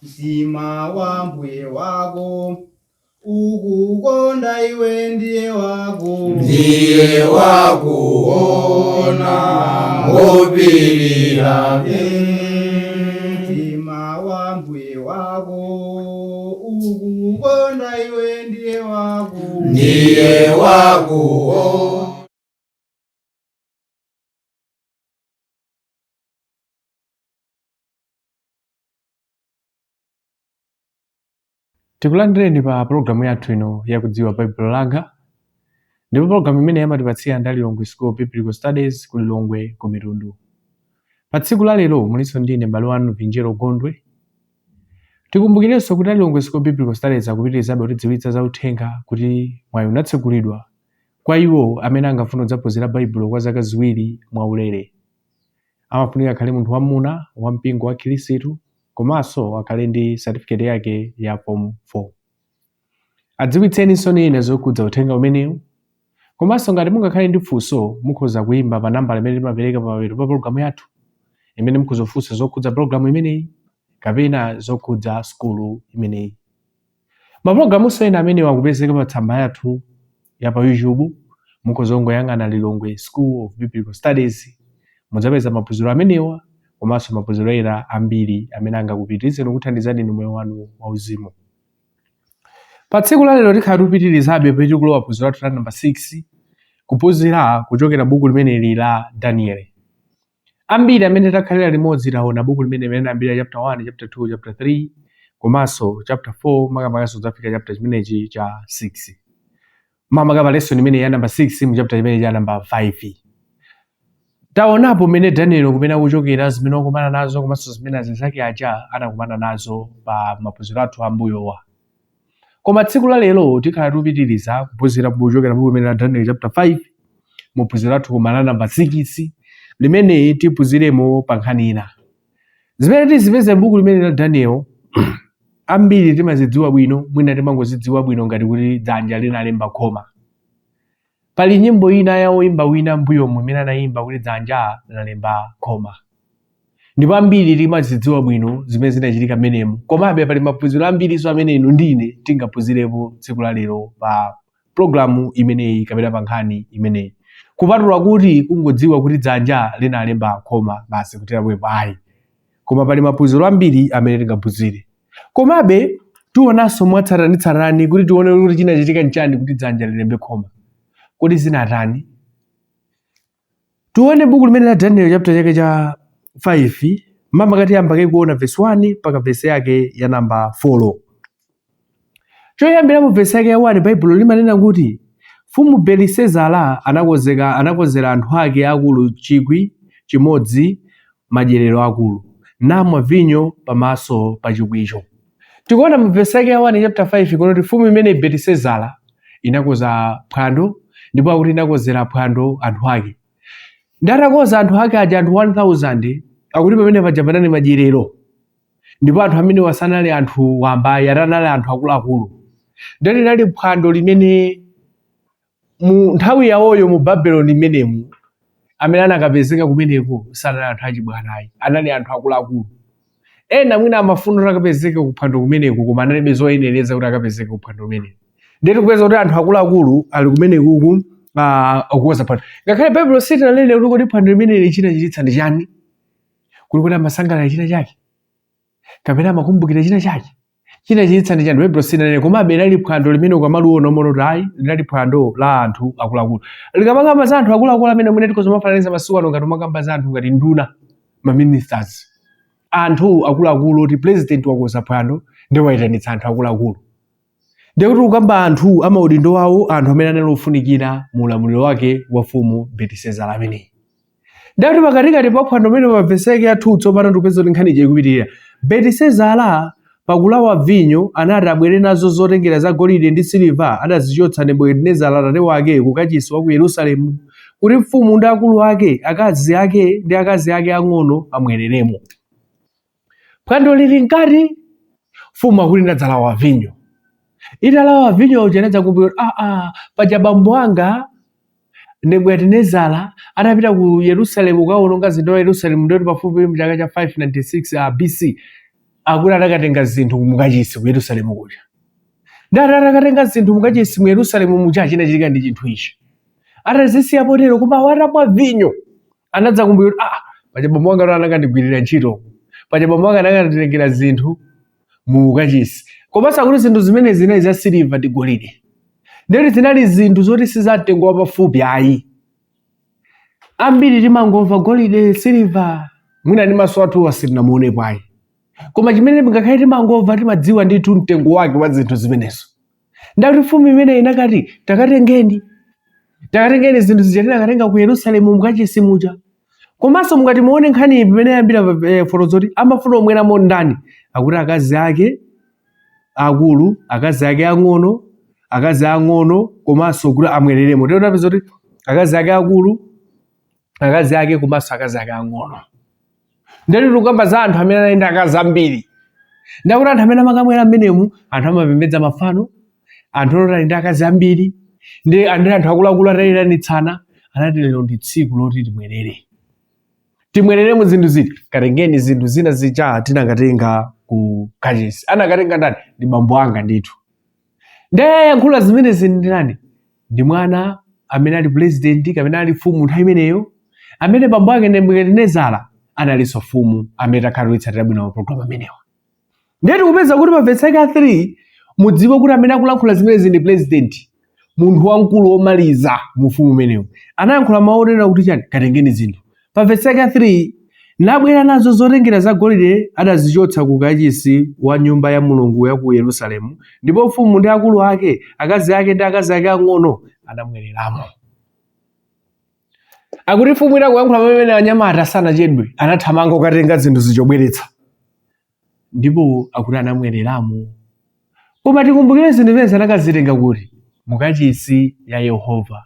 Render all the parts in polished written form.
Mtima wa mbuye wako ukukonda iwe ndiye wako Ndiye wakuona wopirira. Mtima wa mbuye wako ukukonda iwe ndiye wako Ndiye wakuona. Tikulandireni pa pologalamu yathu ino yakudziwa Baibulo Langa, ndipo pologalamu imene amatipatsira ndi Lilongwe School of Biblical Studies ku Lilongwe ku Mitundu. Pa tsiku la lero mulinso ndine m'bale wanu Vinjero Gondwe. Tikumbukirenso kuti Lilongwe School of Biblical Studies akupitirizabe kutidziwitsa za uthenga kuti mwayi unatsegulidwa kwa iwo amene angafune kudzaphunzira Baibulo kwa zaka 2 mwaulere. Amafunika akhale munthu wamuna wa mpingo wa Khristu komanso akhale ndi certificate yake ya form 4. Adziwitseninso ena zokhudza uthenga umenewu. Komanso ngati mungakhale ndi funso, mukhoza kuimba pa nambala imene timapereka pamapeto pa pologalamu yathu, imene mukhoza kufunsa zokhudza pologalamu imeneyi kapena zokhudza sukulu imeneyi. Mapulogalamunso ena amenewa akupezeka pa tsamba yathu ya pa YouTube. Mukhoza kungoyang'ana Lilongwe School of Biblical Studies, mudzapeza maphunziro amenewa komanso maphunziro ena ambiri amene angakupitirizeni kuthandizani inu moyo wanu wauzimu. Pa tsiku la lero tikhala tikupitirizabe pamene tikulowa phunziro lathu la namba 6, kuphunzira kuchokera buku limeneli la Danieli. Ambiri amene takhalira limodzi taona buku limene limene linayambira chapter 1, chapter 2, chapter 3 komanso chapter 4, makamakaso kudzafika chapter chimenechi cha 6. Makamaka pa lesson imene ya number 6 mu chapter chimene cha number 5. Taonapo mmene Daniel kumene akuchokera, zimene wakumana nazo komanso zimene azinzake aja anakumana nazo pa maphunziro athu ambuyowa. Koma tsiku la lero tikhala tikupitiriza kuphunzira kuchokera buku limene la Daniel chapter 5 mu phunziro lathu koma la namba 6 limene tiphunziremo pa nkhani ina. Zimene tizipeze m'buku limene la Daniel ambiri timazidziwa bwino, mwina timangozidziwa bwino ngati kuti dzanja linalemba khoma. Pali nyimbo ina ya woimba wina m'mbuyomu imene anayimba kuti dzanja linalemba khoma. Ndipo ambiri timazidziwa bwino zimene zinachitika mmenemu. Komabe pali maphunziro ambirinso amene inu ndi ine tingaphunzirepo tsiku la lero pa pulogalamu imeneyi kapena pa nkhani imeneyi. Kupatula kuti kungodziwa kuti dzanja linalemba khoma basi kuthera pomwepo ayi. Koma pali maphunziro ambiri amene tingaphunzire. Komabe tionanso mwatsatanetsatane kuti tione kuti chinachitika nchani kuti dzanja lilembe khoma. Kodi zinatani? Tione buku limene la Daniel chapter chake cha 5, makamaka tiyamba kaye kuona verse 1 mpaka verse yake ya namba 4. Choyambira mu verse yake ya 1 Baibulo limanena kuti mfumu Belisezara anakonzera anthu ake akulu 1,000 madyerero akulu, namwa vinyo pamaso pa chikwicho. Tikuona mu verse yake ya 1 chapter 5 kuno kuti mfumu imene Belisezara inakonza phwando, ndipo akuti inakonzera phwando anthu ake. Ndi atakonza anthu ake aja anthu 1000, akuti pamene paja panali madyerero. Ndipo anthu amenewa sanali anthu wamba ayi, anali anthu akuluakulu. Ndiye linali phwando limene mu nthawi yawoyo mu Babeloni imenemu amene anakapezeka kumeneko sanali anthu achibwana ayi, anali anthu akuluakulu. Ena mwina amafuna kuti akapezeke kuphwando kumeneko koma analibe zoyenereza kuti akapezeke kuphwando kumeneko. Ndiye tikupeza kuti anthu akuluakulu ali kumenekuku akukonza phwando. Ngakhale Baibulo silinanene kuti kodi phwando limeneli chinachititsa ndi chani, kuti kodi amasangalala china chake kapena amakumbukira china chake, chinachititsa ndi chani, Baibulo silinanene. Komabe linali phwando limene ukamaliona umaona kuti ayi, linali phwando la anthu akuluakulu. Likamakamba za anthu akuluakulu amene mwina tikhoza kumafananiza masiku ano ngati umakamba za anthu ngati nduna, ma ministers, anthu akuluakulu oti president wakonza phwando ndi wayitanitsa anthu akuluakulu. Ndiye kuti ukamba anthu amaudindo awo, anthu amene anali ofunikira mu ulamuliro wake wa mfumu Belisezara ameneyi. Ndiye kuti pakatikati pa phwando pamene pa vesi yake ya 2 tsopano tikupeza kuti nkhani ija ikupitirira. Belisezara pakulawa vinyo anati abwere nazo zotengera za golide ndi siliva adazichotsa Nebukadinezara atate wake ku kachisi wa ku Yerusalemu, kuti mfumu ndi akulu ake, akazi ake ndi akazi ake ang'ono amwereremo. Phwando lili mkati, mfumu akuti inadzalawa vinyo. Italawa vinyo uja inadzakumbukira kuti paja bambo anga Nebukadinezara atapita ku Yerusalemu kukaononga mzinda wa Yerusalemu, ndiyoti pafupi mu chaka cha 596 BC, Akuti anakatenga zinthu mukachisi ku Yerusalemu kuja. Ndati atakatenga zinthu mukachisi mu Yerusalemu muja, chinachitika ndi chinthu ichi. Atazisiya potero, koma atamwa vinyo anadzakumbukira kuti, ah, paja bambo anga anakandigwirira ntchito, paja bambo anga anakanditengera zinthu mu kachisi. Komanso akuti zinthu zimene zinali za siliva ndi golide, ndeti zinali zinthu zoti si za mtengo wapafupi ayi. Ambiri timangomva golide, siliva, mwina ndi maso athuwa sitinamuonepo ayi, koma chimene ngakhale timangomva timadziwa ndithu mtengo wake wa zinthu zimenezo. Ndakuti mfumu imene inakati, takatengeni, takatengeni zinthu zija tinakatenga ku Yerusalemu mukachisi muja. Komanso mukati muone nkhani pamene yambira fotozo kuti amafuna omweramo ndani, akuti akazi ake akulu, akazi ake ang'ono, akazi ang'ono, komanso kuti amwereremo. Tero tapeza kuti akazi ake akulu, akazi ake komanso akazi ake ang'ono. Ndati tikukamba za anthu amene anali ndi akazi ambiri. Ndakuti anthu amene amakamwera mmenemu, anthu amapembedza mafano, anthu oti ali ndi akazi ambiri, ndi anthu akuluakulu atayitanitsana, anati lero ndi tsiku loti timwerere. Timwerere mu zinthu ziti? Katengeni zinthu zina zija tinakatenga ku kachisi. Anakatenga ndani? Ndi bambo anga ndithu. Ndayankhula zimenezi ndi ndani? Ndi mwana amene ali president kapena ali mfumu nthawi imeneyo, amene bambo ake Nebukadinezara analinso mfumu, amene takhala tikuitsatira bwino mapulogalamu amenewa. Ndiye tikupeza kuti pa vesi yake 3 mudziwe kuti amene akulankhula zimenezi ndi president, munthu wamkulu womaliza mu ufumu umenewu. Anayankhula mawu onena kuti chani? Katengeni zinthu. Pa vesi yake 3, nabwera nazo zotengera za golide adazichotsa ku kachisi wa nyumba ya Mulungu ya ku Yerusalemu, ndipo mfumu ndi akulu ake, akazi ake ndi akazi ake ang'ono anamwereramo. Akuti mfumu itakuyankhula pamene anyamata sanachedwe anathamanga kukatenga zinthu zichobweretsa, ndipo akuti anamwereramo. Koma tikumbukire zinthu zimene anakazitenga kuti mukachisi ya Yehova.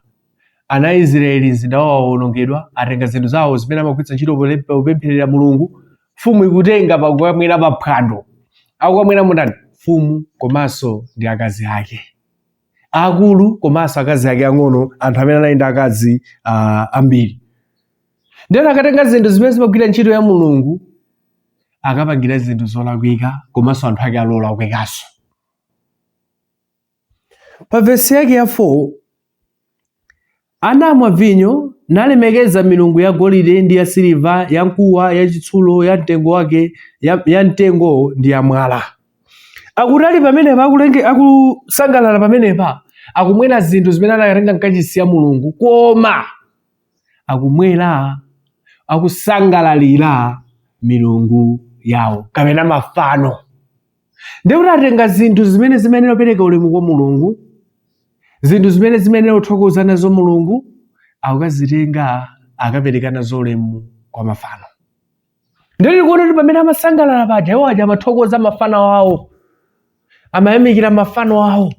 Ana a Israeli mzinda wawo wawonongedwa, atenga zinthu zawo zimene amagwiritsa ntchito popempherera Mulungu. Mfumu ikutenga pakukamwera paphwando. Akukamwera mundani? Mfumu komanso ndi akazi ake akulu komanso akazi ake ang'ono, anthu amene anali ndi akazi ambiri. Ndiye akatenga zinthu zimene zimagwira ntchito ya Mulungu, akapangira zinthu zolakwika komanso anthu ake alolakwikanso. Pa vesi yake ya 4, anamwa vinyo nalemekeza milungu ya golide ndi ya siliva, ya mkuwa, ya chitsulo, ya mtengo wake, ya mtengo ndi ya mwala. Akuti ali pamenepa akusangalala pamenepa, akumwera zinthu zimene anakatenga mkachisi ya Mulungu, koma akumwera akusangalalira milungu yawo kapena mafano. Ndikuti atenga zinthu zimene zimayenera kupereka ulemu kwa Mulungu, zinthu zimene zimayenera kuthokoza nazo Mulungu, akukazitenga akapereka nazo ulemu kwa mafano. Ndiye tikuona kuti pamene amasangalala paja, iwo aja amathokoza mafano awo, amayamikira mafano awo,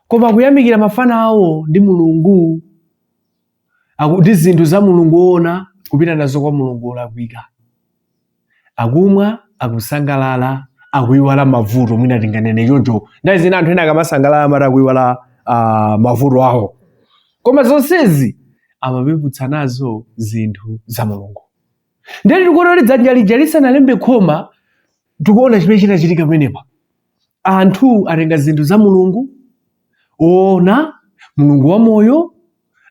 koma kuyamikira mafano awo ndi Mulungu ndi zinthu za Mulungu woona kupita nazo kwa Mulungu wolakwika. Akumwa, akusangalala, akuiwala mavuto, mwina tinganene choncho. Nthawi zina anthu ena akamasangalala amati akuiwala mavuto awo, koma zonsezi amapeputsa nazo zinthu za Mulungu. Ndiye tikuona kuti dzanja lija lisanalembe khoma, tikuona chimene chinachitika pamenepa. Anthu atenga zinthu za Mulungu woona, Mulungu wa moyo,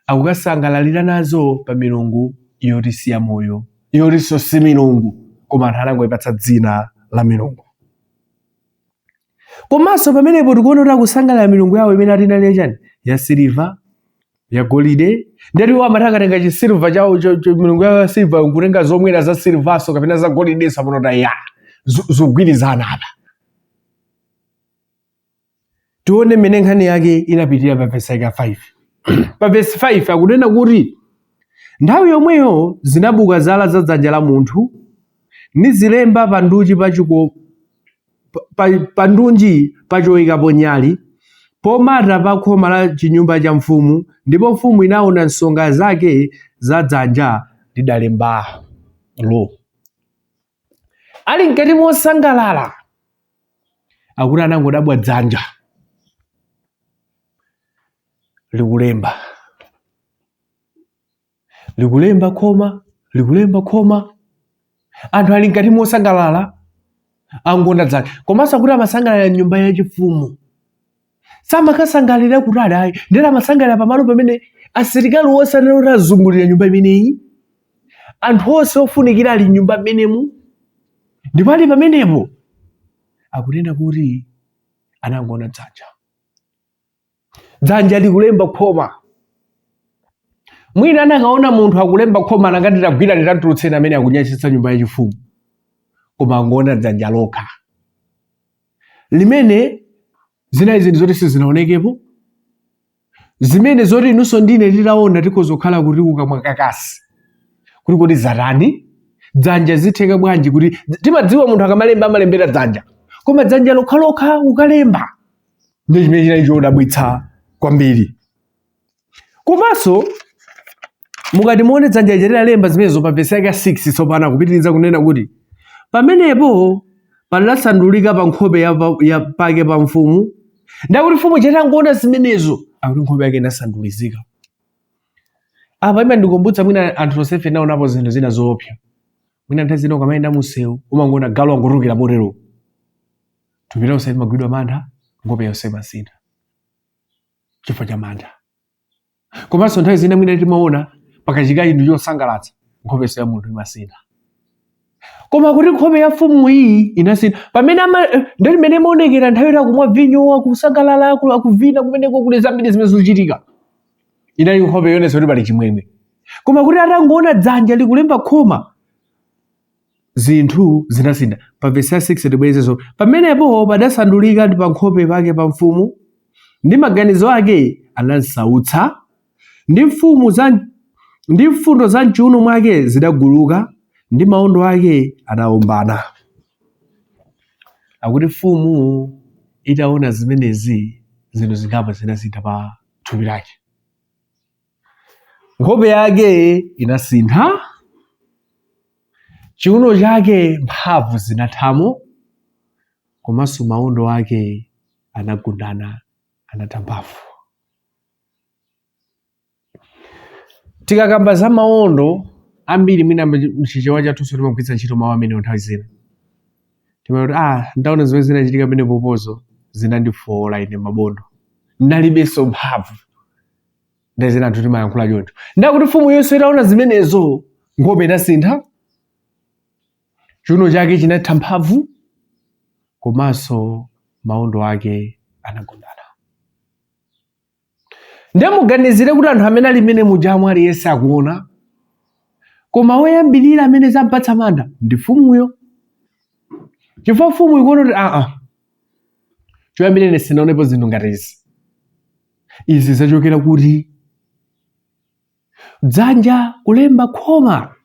akukasangalalira nazo pa milungu yoti si ya moyo, yotinso si milungu, koma anthu anangoipatsa dzina la milungu. Komanso pamenepo tikuona kuti akusangalala milungu yawo imene ati inali yachani, ya siliva, ya golide. Ndeti iwo amati akatenga chisiliva chawo, milungu yawo ya siliva, nkutenga zomwera za silivaso kapena za golidenso, amanota ya zogwirizana apa. Tione mmene nkhani yake inapitira pa vesi yake ya 5. Pa vesi 5 akunena kuti nthawi yomweyo zinabuka zala za dzanja la munthu nizilemba pandunji pa chiko pa ndunji pa choyikapo nyali, pomata pa khoma la chinyumba cha mfumu, ndipo mfumu inaona nsonga zake za dzanja lidalembalo. Ali mkati mosangalala, akuti anangodabwa dzanja likulemba, likulemba khoma, likulemba khoma. Anthu ali mkati mosangalala, Angoona dzanja, komanso akuti amasangalala nyumba yachifumu, samakasangalira kutali ayi, ndere amasangalira pamalo pamene asilikali onse anali kuti azungulira nyumba imeneyi, anthu onse ofunikira ali nyumba mmenemu, ndipo ali pamenepo akunena kuti anangoona dzanja, dzanja likulemba khoma. Mwina anakaona munthu akulemba khoma anakati tagwira titatulutseni amene akunyazitsa nyumba yachifumu, koma angoona dzanja lokha limene zinali zinthu zoti sizinaonekepo, zimene zoti inunso ndine titaona tikhoza kukhala kuti kukamwa kakasi kuti kodi zatani, dzanja zitheka bwanji? Kuti timadziwa munthu akamalemba amalembera dzanja, koma dzanja lokhalokha ukalemba ndi chimene chinali chodabwitsa kwambiri. Komanso mukati muone dzanja lija linalemba zimenezo pa vesi yake ya 6, tsopano akupitiriza kunena kuti pamenepo panasandulika pa nkhope ya pake pa mfumu. Ndakuti mfumu itangoona zimenezo akuti nkhope yake inasandulizika. Apa imandikumbutsa mwina anthu tonsefe tinaonapo zinthu zina zoopsa. Mwina nthawi zina ukamayenda munsewu umangoona galu angotulukira potero, thupi lonse limagwidwa mantha, nkhope yonse imasintha chifukwa cha mantha. Komanso nthawi zina mwina timaona pakachitika chinthu chosangalatsa, nkhopenso ya munthu imasintha. Koma kuti nkhope ya mfumu iyi inasintha pamene ndi limene imaonekera nthawi yoti akumwa vinyo, akusangalala, akuvina kumeneko, kuli zambiri zimene zikuchitika, inali nkhope yoonetsa kuti pali chimwemwe. Koma kuti atangoona dzanja likulemba khoma, zinthu zinasintha. Pa vesi ya 6 tibwerezenso: pamenepo padasandulika ndi pa nkhope pake pa mfumu, ndi maganizo ake anamsautsa, ndi mfundo za mchiuno mwake zidaguluka, ndi maondo ake anaombana. Akuti mfumu itaona zimenezi, zinthu zingapo zinasintha pa thupi lake. Nkhope yake inasintha, chiuno chake mphamvu zinathamo, komanso maondo ake anagundana, anatha mphamvu. Tikakamba za maondo, ambiri mwina mchichewa chathunso timagwiritsa ntchito mawu amenewo. Nthawi zina timati, "Ah, ndaona zimene zinachitika pamene popozo zinandifowola ine mabondo, ndalibenso mphamvu." Nthawi zina anthu timayankhula choncho. Ndakuti mfumu yonse itaona zimenezo, nkhope inasintha, chiuno chake chinatha mphamvu, komanso maondo ake anagundana. Ndiye muganizire kuti anthu amene ali mmene mujamo aliyense akuona, koma woyambirira amene zampatsa mantha ndi mfumuyo, chifukwa mfumu ikuona kuti aa, choyambirira ine sinaonepo zinthu ngati izi. Izi zachokera kuti? Dzanja kulemba khoma.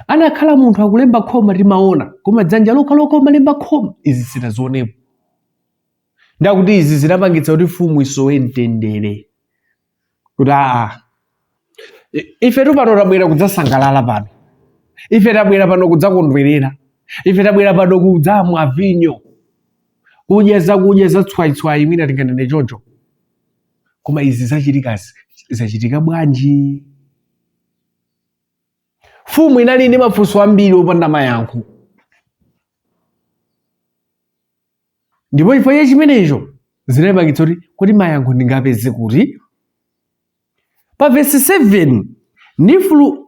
Anakhala munthu akulemba khoma timaona, koma dzanja lokhalokha umalemba khoma, izi sinazionepo. Ndakuti izi zinapangitsa kuti mfumu isowe mtendere, kuti aa, ifetu pano tabwera kudzasangalala pano, ife tabwera pano kudzakondwerera, ife tabwera pano kudzamwa vinyo, kudya zakudya zatswayitswayi, mwina tinganene choncho, koma izi zachitikazi zachitika bwanji? Mfumu inali ndi mafunso ambiri opanda mayankho, ndipo chifukwa cha chimenecho zinayipangitsa kuti kodi mayankho ndingapeze kuti? Pa vesi 7,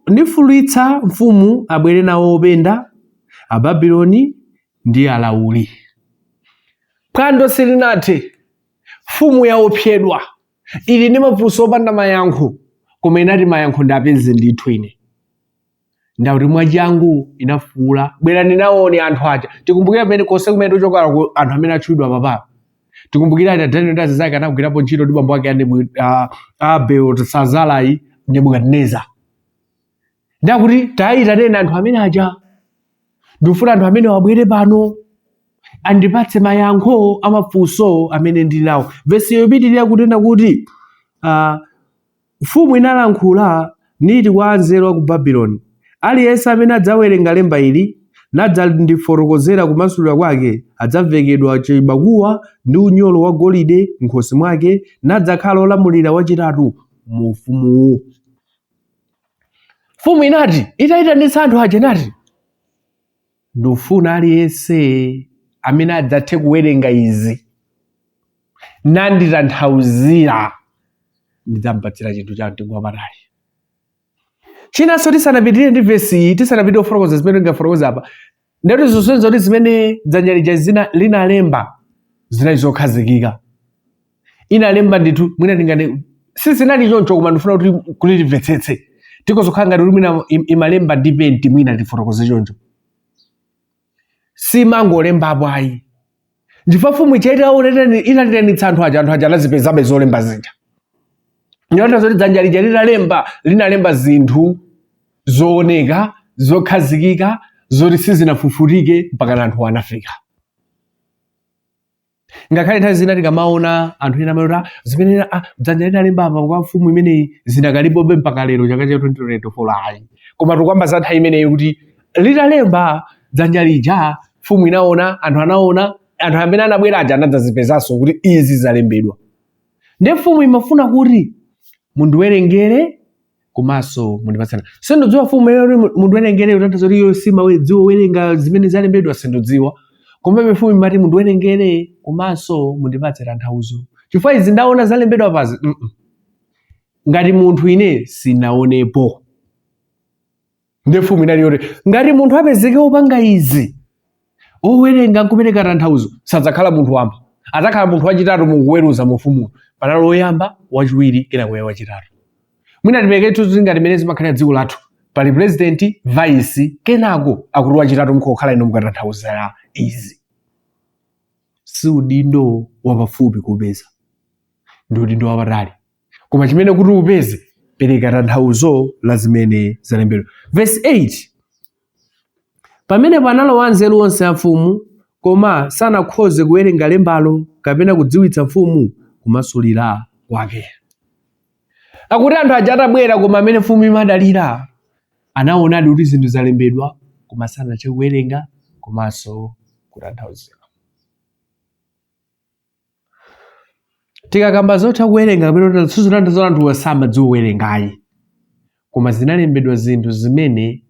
Nifulitsa mfumu abwere nawo openda, Ababuloni ndi alawuli. Phwando silinathe, mfumu yaopsedwa, ili ndi mafunso opanda mayankho, koma inati mayankho ndapeze ndithu ine. Ndakuti mwachangu inafuula, bwerani nawoni anthu aja. Tikumbukira pamene konse kumene tikuchokera ku anthu amene atchulidwa papapa, tikumbukira ati Daniel ndi azinzake anagwirapo ntchito ndi bambo ake a Beltesazarayi, Nebukadineza. Ndakuti tayitaneni anthu amene aja, ndikufuna anthu amene wabwere pano andipatse mayankho amafunso amene ndili nawo. Vesi yopitirira kunena kuti mfumu inalankhula niti kwa anzeru a ku Babuloni, aliyense amene adzawerenga lemba ili nadzandifotokozera kumasulira kwake adzavekedwa chibakuwa ndi unyolo wa golide m'khosi mwake, nadzakhala wolamulira wachitatu mu ufumuwu. Mfumu inati itayitanitsa anthu aja, inati ndikufuna aliyense Amene adzathe kuwerenga izi nanditanthauzira, ndidzampatsira chinthu cha mtengo wapatali. Chinanso, tisanapitirire ndi vesi iyi, tisanapitirire kufotokoza zimene tingafotokoze apa, ndati zosonyeza kuti zimene dzanja lija zina linalemba zinali zokhazikika. Inalemba ndithu, mwina tingati sizinali choncho, koma ndifuna kuti timvetsetse, tikozokhala ngati kuti mwina imalemba ndi penti, mwina tifotokoze choncho, simangolembapo ayi. Chifukwa mfumu ija itaona italitanitsa anthu aja, anthu aja anazipezabe zolemba zija. Ndinota zoti dzanja lija litalemba, linalemba zinthu zooneka, zokhazikika, zoti sizinafufutike mpaka anthu anafika. Ngakhale nthawi zina tikamaona anthu ena amanena kuti, zimene dzanja linalemba apa kwa mfumu imeneyi zinakalipobe mpaka lero chaka cha 2024, ayi. Koma tikukamba za nthawi imeneyi kuti litalemba dzanja lija, mfumu inaona, anthu anaona, anthu amene anabwera aja anadzazipezanso kuti izi zalembedwa. Ndiye mfumu imafuna kuti mundiwerengere komanso mundipatsana. Sindidziwa mfumu imene kuti mundiwerengere kutanthauza kuti iyo simadziwa kuwerenga zimene zalembedwa, sindidziwa. Komabe mfumu imati mundiwerengere komanso mundipatse tanthauzo, chifukwa izi ndaona zalembedwa pazi Ngati munthu ine sinaonepo. Ndiye mfumu inali yoti ngati munthu apezeke wopanga izi, owerenga nkupereka tanthauzo, sadzakhala munthu wamba, adzakhala munthu wachitatu mukuweruza mu ufumuyo. Panali woyamba, wachiwiri, kenako wachitatu. Mwina tipereke chithunzi ngati mmene zimakhalira dziko lathu, pali president, vice, kenako akuti wachitatu mukukhala inu mukatanthauzira izi. Si udindo wapafupi kuupeza, ndi udindo wapatali, koma chimene kuti upeze, pereka tanthauzo la zimene zalembedwa. Verse 8: Pamenepo analowa anzeru onse a mfumu, koma sanakhoze kuwerenga lembalo kapena kudziwitsa mfumu kumasulira kwake. Akuti anthu aja atabwera, koma amene mfumu imadalira, anaonadi kuti zinthu zalembedwa, koma sanathe kuwerenga komanso kutanthauzira. Tikakamba zotha kuwerenga kapena kuti sizotanthauza anthu samadziwa kuwerenga ayi, koma zinalembedwa zinthu zimene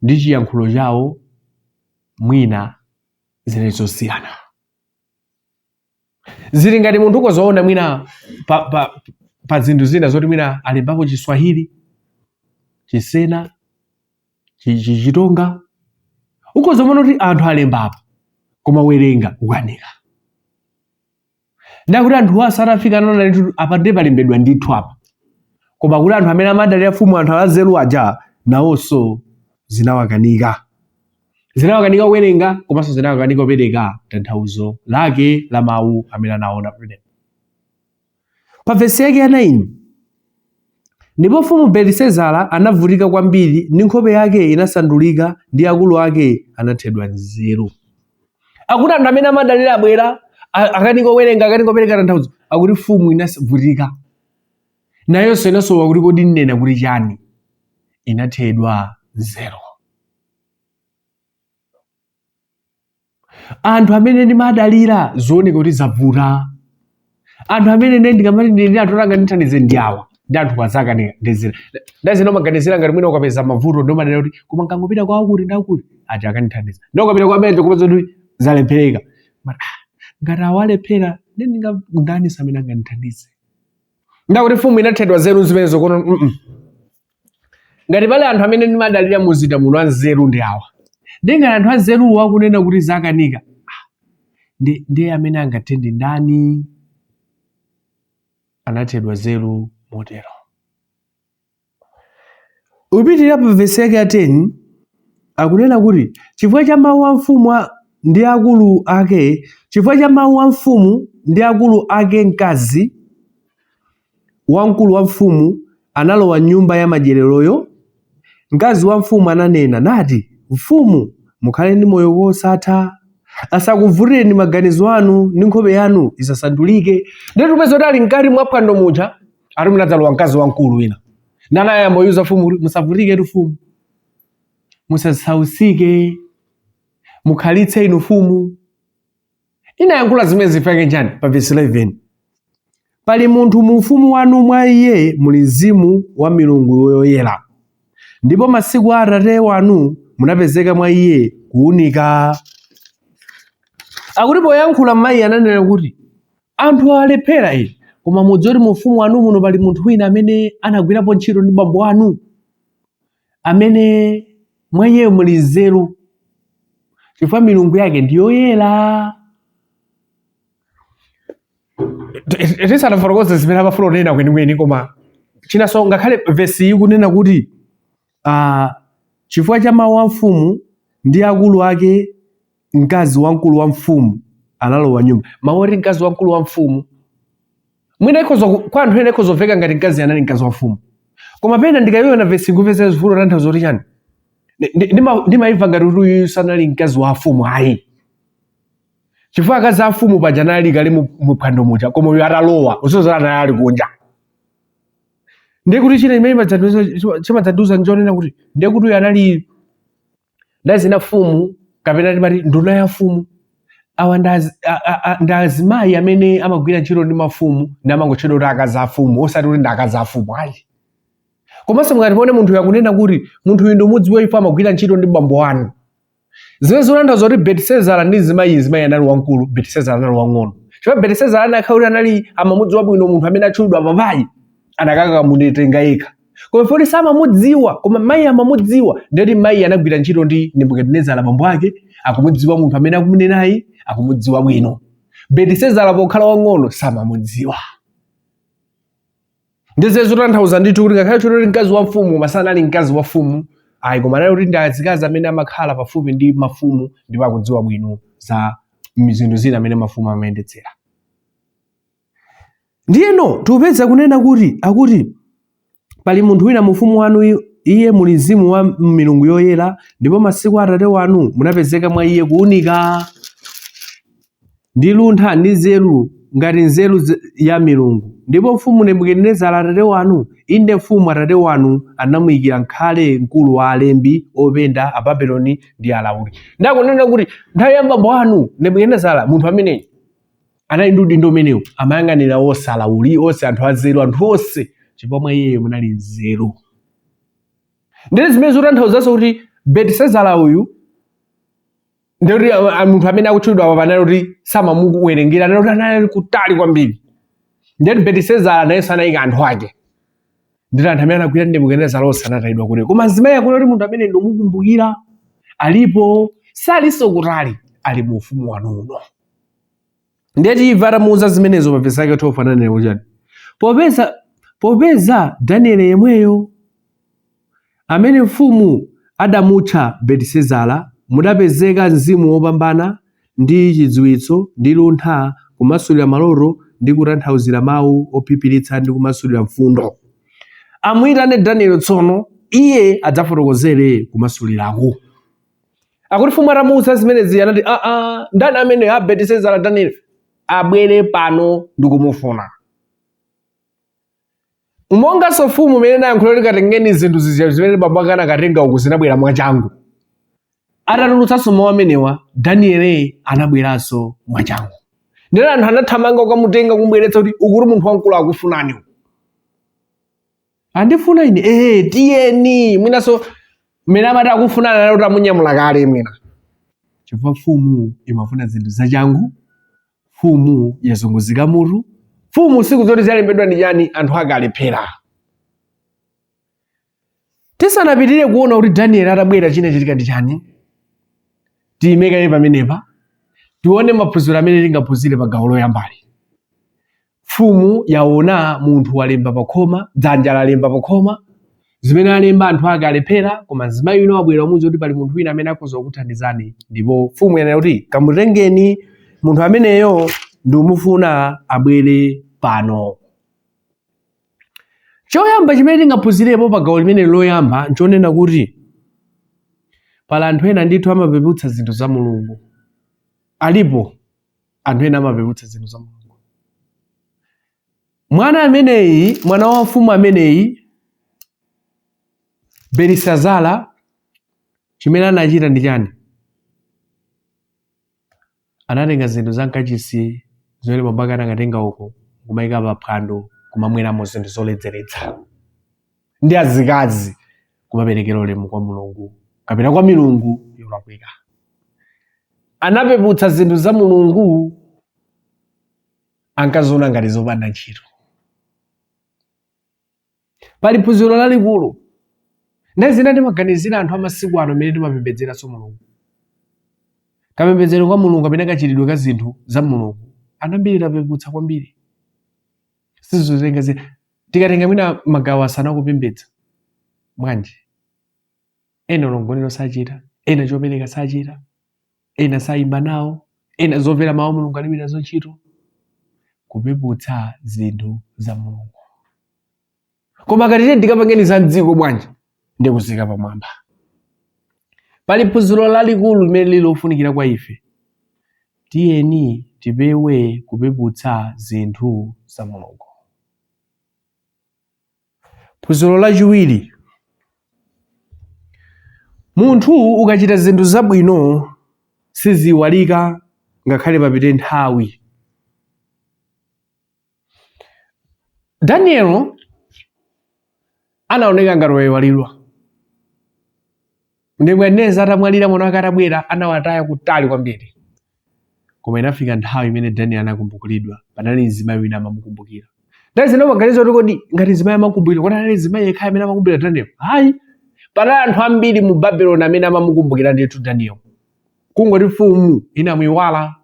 ndi chiyankhulo chawo mwina zinali zosiyana. Zili ngati munthu ukozoona mwina pa zinthu zina zoti mwina alembapo Chiswahili, Chisena, Chitonga, ukozoona kuti anthu alembapo koma werenga kukanika. Ndakuti anthu asatafika anaona ndithu apa ndiye palembedwa ndithu apa, koma kuti anthu amene amadalira mfumu, anthu anzeru aja, nawonso zinawakanika. Zinawakanika kuwerenga komanso zinawakanika kupereka tanthauzo lake la mawu amene anaona pamenepo. Pa vesi yake ya 9: Ndipo mfumu Belisezara anavutika kwambiri, ndi nkhope yake inasandulika, ndi akulu ake anathedwa nzeru. Akuti anthu amene amadalira abwera, akanika kuwerenga, akanika kupereka tanthauzo. Akuti mfumu inavutika nayonso, inasowa kuti kodi nnena kuti chani, inathedwa nzeru. Anthu amene ndimadalira zioneka kuti zavuta. Anthu amene ine ndikamati ndili ndi anthu oti angandithandize ndi awa, ndi anthu azakanika. Ndizina ndazina umaganizira ngati mwina ukapeza mavuto ndi umanena kuti koma nkangopita kwa akuti ndi akuti aja akandithandiza, ndi ukapita kwa amene kupeza kuti zalephereka. But, ngati awalephera, ndi ndani amene angandithandize? Ndakuti mfumu inathedwa nzeru zimenezo kono Ngati pali anthu amene ndimadalira mumzinda muno anzeru ndi awa, ndiye ngati anthu anzeruwo akunena kuti zakanika, ndiye amene angathe ndi ndani? Anathedwa nzeru motero. Upitirira pa vesi yake ya 10, akunena kuti chifukwa cha mawu a mfumu ndi akulu ake, chifukwa cha mawu a mfumu ndi akulu ake, mkazi wamkulu wa mfumu analowa m'nyumba ya madyereroyo. Mkazi wa mfumu ananena, nati, Mfumu, mukhale ndi moyo kosatha. Asakuvutireni maganizo anu, ndi nkhope yanu isasandulike. Ndiye tipeza kuti ali mkati mwa phwando muja, ati munadzalowa mkazi wamkulu wina. Nanayamba kuyuza mfumu kuti musavutiketu mfumu, musasausike, mukhalitse inu mfumu. Inayankhula zimene zifake njani? Pa verse 11: Pali munthu mu ufumu wanu, mwa iye muli mzimu wa milungu yoyera, ndipo masiku a atate wanu munapezeka mwa iye kuunika. Akuti poyankhula mayi ananena kuti anthu alephera ine, koma mudziwe kuti mu ufumu wanu muno pali munthu wina amene anagwirapo ntchito ndi bambo anu, amene mwa iyeyo muli nzeru, chifukwa milungu yake ndi yoyera. Tisanafotokoze zimene amafuna kunena kwenikweni, koma chinanso ngakhale vesi iyi kunena kuti chifukwa cha mawu a mfumu ndi akulu ake mkazi wamkulu wa mfumu analowa nyumba. Mawu oti mkazi wamkulu wa mfumu mwina ikhoza kwa anthu ena ikhoza kumveka ngati mkazi anali mkazi wa mfumu, koma pena ndikayiona vesi nkupeza zifuno tanthauzo kuti chani, ndimayimva ngati kuti uyu sanali mkazi wa mfumu ayi, chifukwa akazi a mfumu paja anali kale mu phwando muja, koma uyu atalowa usozera anali ali kunja. Ndiye kuti china chimene chimadzandiuza nchonena kuti ndiye kuti uyu anali ndazina mfumu kapena timati nduna ya mfumu. Awa ndi azimayi amene amagwira ntchito ndi mafumu ndi amangotchedwa kuti akazi a mfumu, osati kuti ndi akazi a mfumu ayi. Komanso mukati muone munthu uyu akunena kuti munthu uyu ndi umudziwa ife amagwira ntchito ndi bambo anu, zimene zikutanthauza kuti Betisezara ndi mzimayi, mzimayi anali wamkulu, Betisezara anali wang'ono, chifukwa Betisezara anakhala kuti anali amamudziwa bwino munthu amene atchulidwa papayi, anakakamutenga yekha. Koma poti samamudziwa, koma mayi amamudziwa, ndiyoti mayi anagwira ntchito ndi Nebukadinezara bambo ake, akumudziwa munthu amene akumunenayi, akumudziwa bwino. Betisezara pokhala wang'ono samamudziwa. Ndiye zotanthauza ndithu kuti ngakhale kuti mkazi wa mfumu, koma sanali mkazi wa mfumu ayi, koma anali kuti ndi azikazi amene amakhala pafupi ndi mafumu ndipo akudziwa bwino za zinthu zina amene mafumu amayendetsera. Ndiyeno tikupeza kunena kuti akuti pali munthu wina mu ufumu wanu, iye muli mzimu wa milungu yoyera, ndipo masiku a atate wanu munapezeka mwa iye kuunika ndi luntha ndi nzeru ngati nzeru ya milungu. Ndipo mfumu Nebukadinezara atate wanu, inde mfumu atate wanu, anamuyikira mkhale mkulu wa alembi, openda, Ababuloni ndi alauli. Ndakunena kuti nthawi ya bambo anu Nebukadinezara, munthu ameneyi anali ndi udindo umenewu, amayang'anira onse alauli, onse anthu anzeru, anthu onse, chifukwa mwa iyeyo munali nzeru. Ndiye zimene zikutanthauzanso kuti Betisezara uyu ndiye kuti munthu amene akutchulidwa apa panali kuti samamuwerengera, anali kuti anali kutali kwambiri. Ndiye kuti Betisezara nayenso anayika anthu ake, ndiye anthu amene anagwira ndi Nebukadinezara onse anatayidwa kuti. Koma mzimayi akuona kuti munthu amene ndikumukumbukira alipo, salinso kutali, ali mu ufumu wanu uno. Ndiye timva atamuuza zimenezo pa vesi yake 12 ananena kuti chani? Popeza Danieli yemweyo amene mfumu adamutcha Betisezara, mudapezeka mzimu wopambana ndi chidziwitso ndi luntha kumasulira maloto ndi kutanthauzira mawu ophiphiritsa ndi kumasulira mfundo. Amuyitane Danieli tsono, iye adzafotokozere kumasulirako. Akuti mfumu atamuuza zimenezi anati, aa, ndani amene a Betisezara Danieli abwere pano ndikumufuna. Monganso mfumu imene inayankhula kuti katengeni zinthu zija zimene bambo ake anakatenga uku zinabwera mwachangu. Atatulutsanso mawu amenewa, Danieli anabweranso mwachangu. Ndiye anthu anathamanga kukamutenga kumubweretsa kuti ukuti munthu wamkulu akufunani uku. Andifuna ine? Tiyeni. Mwinanso mmene amati akufunana anali kuti amunyamula kale mwina. Chifukwa mfumu imafuna zinthu zachangu, mfumu yazunguzika mutu, mfumu siku zoti zalembedwa ndi chani, anthu ake alephera. Tisanapitirire kuona kuti Daniel atabwera chinachitika ndi chani, tiyime kaye pamenepa tione maphunziro amene tingaphunzire pa gawo loyambali. Mfumu yaona munthu walemba pakhoma, dzanja lalemba pakhoma, zimene alemba anthu ake alephera, koma mzimayi wina wabwera wamuuza kuti pali munthu wina amene akhoza kukuthandizani, ndipo mfumu yanena kuti kamutengeni munthu ameneyo, ndikumufuna abwere pano. Choyamba chimene tingaphunzirepo pa gawo limene loyamba nchonena kuti pali anthu ena ndithu amapeputsa zinthu za Mulungu. Alipo anthu ena amapeputsa zinthu za Mulungu. Mwana ameneyi, mwana wa mfumu ameneyi Belisazara, chimene anachita ndi chani? Anatenga zinthu za mkachisi zimene bambo ake anakatenga uko, kumayika pa phwando, kumamweramo zinthu zoledzeretsa ndi azikazi, kumaperekera ulemu kwa Mulungu kapena kwa milungu yolakwika. Anapeputsa zinthu za Mulungu, ankaziona ngati zopanda ntchito. Pali phunziro lalikulu. Nthawi zina timaganizira anthu amasiku ano amene timapembedzeranso Mulungu. Kapembedzero kwa Mulungu kapena kachitidwe ka zinthu za Mulungu, anthu ambiri tapeputsa kwambiri. Sizitenga zi tikatenga mwina magawo asanu akupembedza. Bwanji? Ena mgonero sachita, ena chopereka sachita, ena sayimba nawo, ena zomvera mawu a Mulungu alibe nazo ntchito. Kupeputsa zinthu za Mulungu. Koma akati tiye tikapangeni za mdziko bwanji, ndi kuzika pamwamba. Pali phunziro lalikulu limene lili lofunikira kwa ife. Tiyeni tipewe kupeputsa zinthu za Mulungu. Phunziro lachiwiri, munthu ukachita zinthu zabwino siziyiwalika ngakhale papite nthawi. Daniel anaoneka ngati wayiwalidwa. Nebukadineza atamwalira, mwana wake atabwera, anawataya kutali kwambiri. Koma inafika nthawi imene Daniel anakumbukiridwa. Panali mzimayi wina amamukumbukira. Nthawi zina umaganiza kuti kodi ngati mzimayi amakumbukira, kodi anali mzimayi yekha amene amakumbukira Daniel? Hayi, panali anthu ambiri mu Babeloni amene amamukumbukira ndithu Daniel. Kungoti mfumu inamuiwala.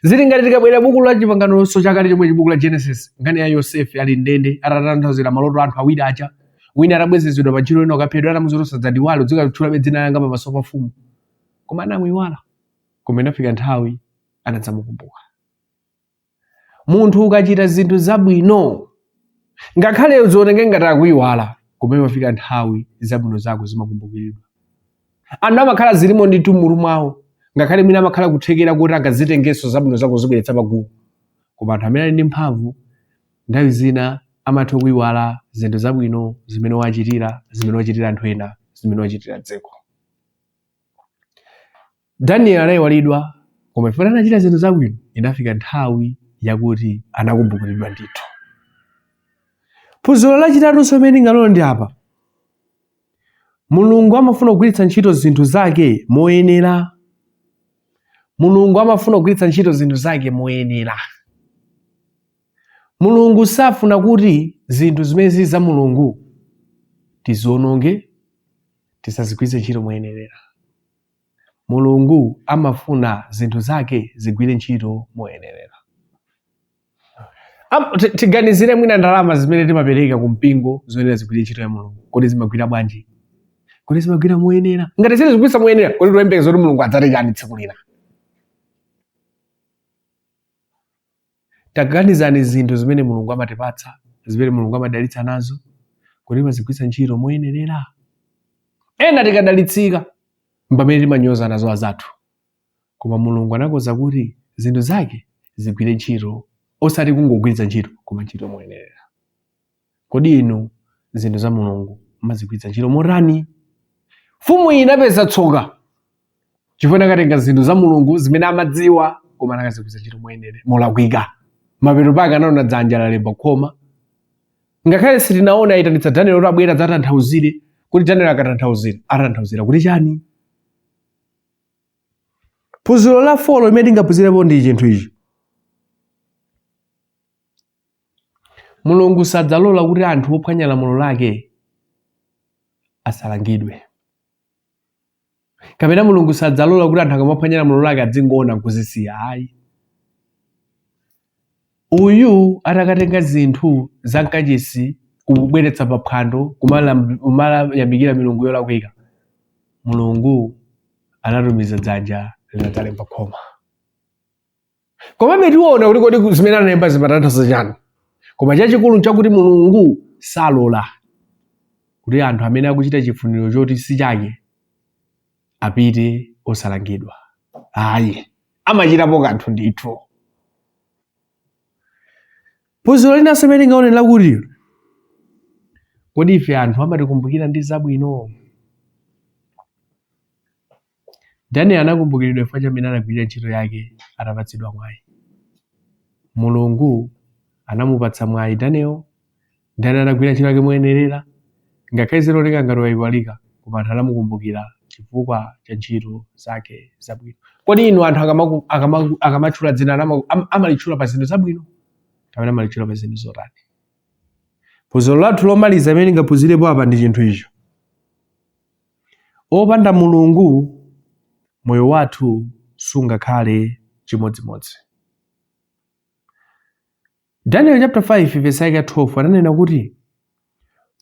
Zili ngati tikabwera buku la Chipangano Chakale chomwe buku la Genesis, nkhani ya Yosefe ali m'ndende atatanthauzira maloto anthu awiri aja, wina atabwezezedwa pa ntchito, wina ukaphedwa, anamuuza kuti usadzandiiwale, udzikatchulabe dzina langa pamaso pa mfumu. Koma anamuiwala. Koma inafika nthawi anadzamukumbuka. Munthu ukachita zinthu zabwino, ngakhale zioneke ngati akuiwala, koma imafika nthawi zabwino zako zimakumbukiridwa. Anthu amakhala zilimo ndithu m'mutu mwawo, ngakhale mwina amakhala kuthekera kuti angazitengenso zabwino zako zibweretsa pagulu. Koma anthu amene ali ndi mphamvu nthawi zina amatha kuiwala zinthu zabwino zimene wachitira, zimene wachitira anthu ena, zimene wachitira dziko. Daniel anayiwalidwa, koma chifukwa anachita zinthu zabwino, inafika nthawi yakuti anakumbukiridwa ndithu. Phunziro lachitatunso limene tingalole ndi apa. Mulungu amafuna kugwiritsa ntchito zinthu zake moyenera. Mulungu amafuna kugwiritsa ntchito zinthu zake moyenera. Mulungu safuna kuti zinthu zimene zili za Mulungu tiziononge, tisazigwiritse ntchito moyenerera. Mulungu amafuna zinthu zake zigwire ntchito moyenerera. Tiganizire mwina ndalama zimene timapereka ku mpingo zoyenera zigwire ntchito ya Mulungu. Kodi zimagwira bwanji? Kodi zimagwira moyenera? Ngati sizigwiritsa moyenera, kodi tiyembekeze kuti Mulungu adzati chani tsiku lina? Taganizani zinthu zimene Mulungu amatipatsa, zimene Mulungu amadalitsa nazo, kodi timazigwiritsa ntchito moyenerera? Ena tikadalitsika mpamene timanyoza nazo azathu. Koma Mulungu anakonza kuti zinthu zake zigwire ntchito, osati kungogwiritsa ntchito, koma ntchito moyenerera. Kodi inu zinthu za Mulungu mumazigwiritsa ntchito motani? Mfumu iyi inapeza tsoka chifukwa inakatenga zinthu za Mulungu zimene amadziwa, koma anakazigwiritsa ntchito moyenera molakwika. Mapeto pake anaona dzanja lalemba khoma. Ngakhale sitinaona ayitanitsa Daniel kuti abwere adzatanthauzire, kuti Daniel akatanthauzira, atanthauzira kuti chani? Phunziro la 4 limene tingaphunzirepo ndi chinthu ichi. Mulungu sadzalola kuti anthu ophwanya lamulo lake asalangidwe. Kapena Mulungu sadzalola kuti anthu akamaphwanya lamulo lake adzingoona nkuzisiya. Ayi. Uyu atakatenga zinthu za mkachisi kubweretsa paphwando kumayamikira milungu yolakwika, Mulungu anatumiza dzanja linadzalemba khoma. Komabe tiona kuti kodi zimene analemba zimatanthauza chani. Koma chachikulu nchakuti Mulungu salola kuti anthu amene akuchita chifuniro choti si chake apite osalangidwa. Ayi, amachitapo kanthu ndithu. Phunziro linanso limene tingaone lakuti kodi ife anthu amatikumbukira ndi zabwino? Daniel anakumbukiridwa chifukwa cha mmene anagwirira ntchito yake atapatsidwa mwayi. Mulungu anamupatsa mwayi Daniel. Daniel anagwira ntchito yake moyenerera, ngakhale zinaoneka ngati wayiwalika, koma anthu anamukumbukira chifukwa cha ntchito zake zabwino. Kodi inu anthu akamatchula dzina amalitchula pa zinthu zabwino kapena amalitchula pa zinthu zotani? Phunziro lathu lomaliza limene tingaphunzirepo apa ndi chinthu icho. Opanda Mulungu moyo wathu sungakhale chimodzimodzi. Daniel chapter 5 verse yake ya 12 ananena kuti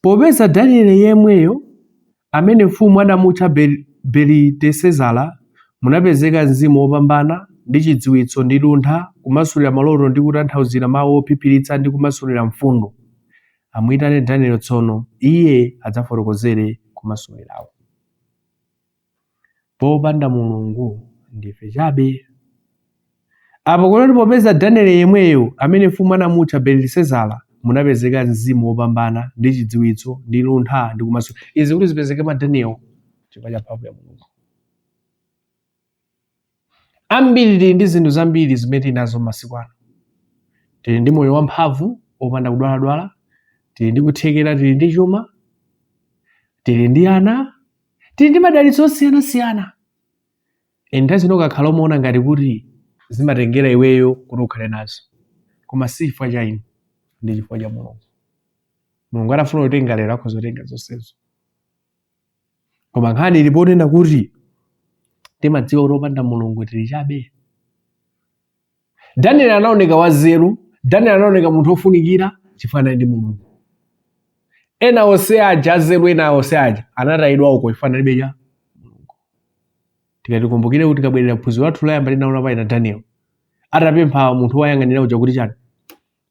popeza Daniel yemweyo amene mfumu anamutcha Belitesezara munapezeka mzimu wopambana ndi chidziwitso ndi luntha kumasulira maloto ndi kutanthauzira mawu ophiphiritsa ndi kumasulira mfundo. Amuyitane Daniel tsono, iye adzafotokozere kumasulirawo. Popanda Mulungu ndife chabe. Apo kunoti popeza Daniel yemweyo amene mfumu anamutcha Belitesezara munapezeka mzimu wopambana ndi chidziwitso ndi luntha ndi kumasulira. Izi kuti zipezeke mwa Daniel chifukwa cha mphamvu ya Mulungu. Ambiri tili ndi zinthu zambiri zimene tili nazo masiku ano. Tili ndi moyo wamphamvu wopanda kudwaladwala, tili ndi kuthekera, tili ndi chuma, tili ndi ana, tili ndi madalitso osiyanasiyana. Nthawi zina ukakhala umaona ngati kuti zimatengera iweyo kuti ukhale nazo, koma si chifukwa cha inu, ndi chifukwa cha Mulungu. Mulungu atafuna kutenga lero akhoza kutenga zonsezo. Koma nkhani ili ponena kuti timadziwa kuti opanda Mulungu tili chabe. Daniel anaoneka wanzeru, Daniel anaoneka munthu wofunikira chifukwa anali ndi Mulungu. Ena onse aja anzeru ena onse aja anatayidwa uko chifukwa analibe cha Mulungu. Tikatikumbukire kuti tikabwerera phunziro lathu loyamba tinaona pa ina Daniel atapempha munthu woyang'anira uja kuti chani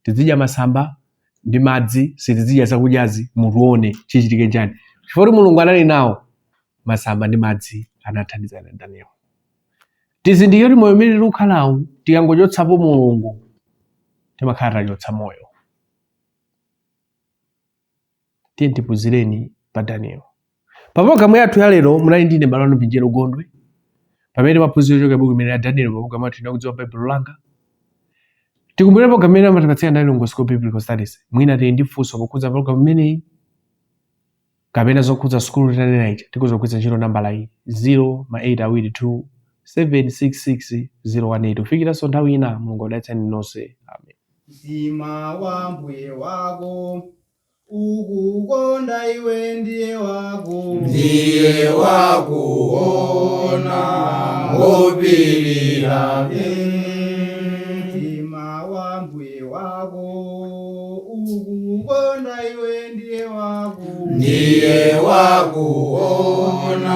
tizidya masamba ndi madzi sitizidya zakudyazi mutione chichitike chani chifukwa kuti Mulungu anali nawo masamba ndi madzi anathandizana Daniel. Tizindikire kuti moyo umene tikukhalawu tikangochotsapo Mulungu timakhala tachotsa moyo. Tiye tiphunzireni pa Daniel. Pa programu yathu ya lero munali ndine m'bale wanu Pinjero Gondwe pamene timaphunzira kuchoka buku limene la Daniel pa programu yathu ino Kudziwa Baibulo Langa. Tikumbukire programu imene amatipatsira ndi Lilongwe School of Biblical Studies. Mwina tili ndi funso pokhudza programu imeneyi kapena zokhudza sukulu tinanena ija, tikhoza kugwiritsa ntchito nambala iyi 0 ma 8 awiri 2 766 018. Kufikiranso nthawi ina, Mulungu akudalitseni nonse. Amen. Mtima wa mbuye wako ukukonda iwe ndiye wako Ndiye wakuona wopirira. Mtima wa mbuye wako ukukonda iwe ndiye wako Ndiye wakuona.